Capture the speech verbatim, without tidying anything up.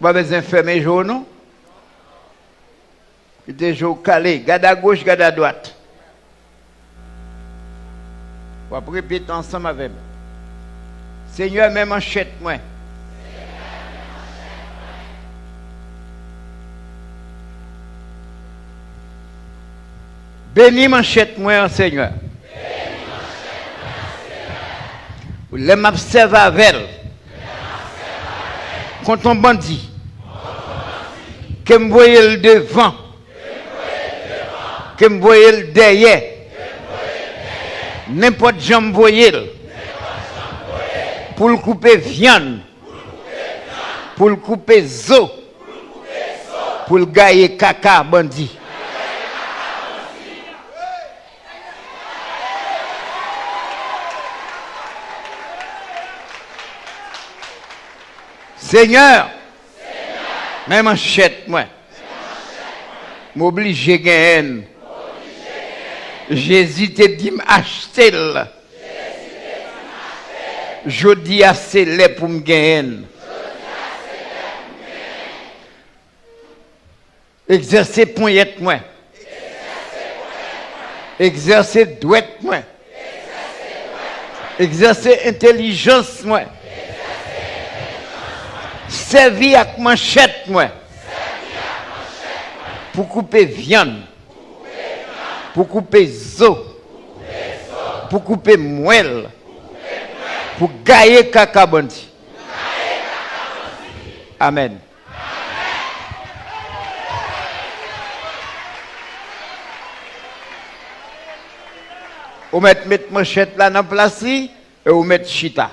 Pa bezwen fèmen je w non. Kite je w kale. Gad agoch, gad adwat. W ap repete ansanm avè m. Senyè, men manchèt mwen. Beni manchèt mwen an, Senyè. Lè m ap sèvi avè l kont yon bandi, ke m voye l devan, ke m voye l dèyè, nenpòt jan m voye l, pou l koupe vyann, pou l koupe zo, pou l gaye kaka bandi. Senyè, men manchèt mwen. M oblije genyen l. Jezi te di m achte l. Jodi a se lè pou m genyen l. Egzèse ponyèt mwen. Egzèse dwèt mwen. Egzèse entèlijans mwen. Sèvi ak manchèt mwen pou koupe vyann, pou koupe zo, pou koupe mwèl, pou gaye kaka bandi. Amèn. Ou mèt met manchèt la nan plas li e ou mèt chita.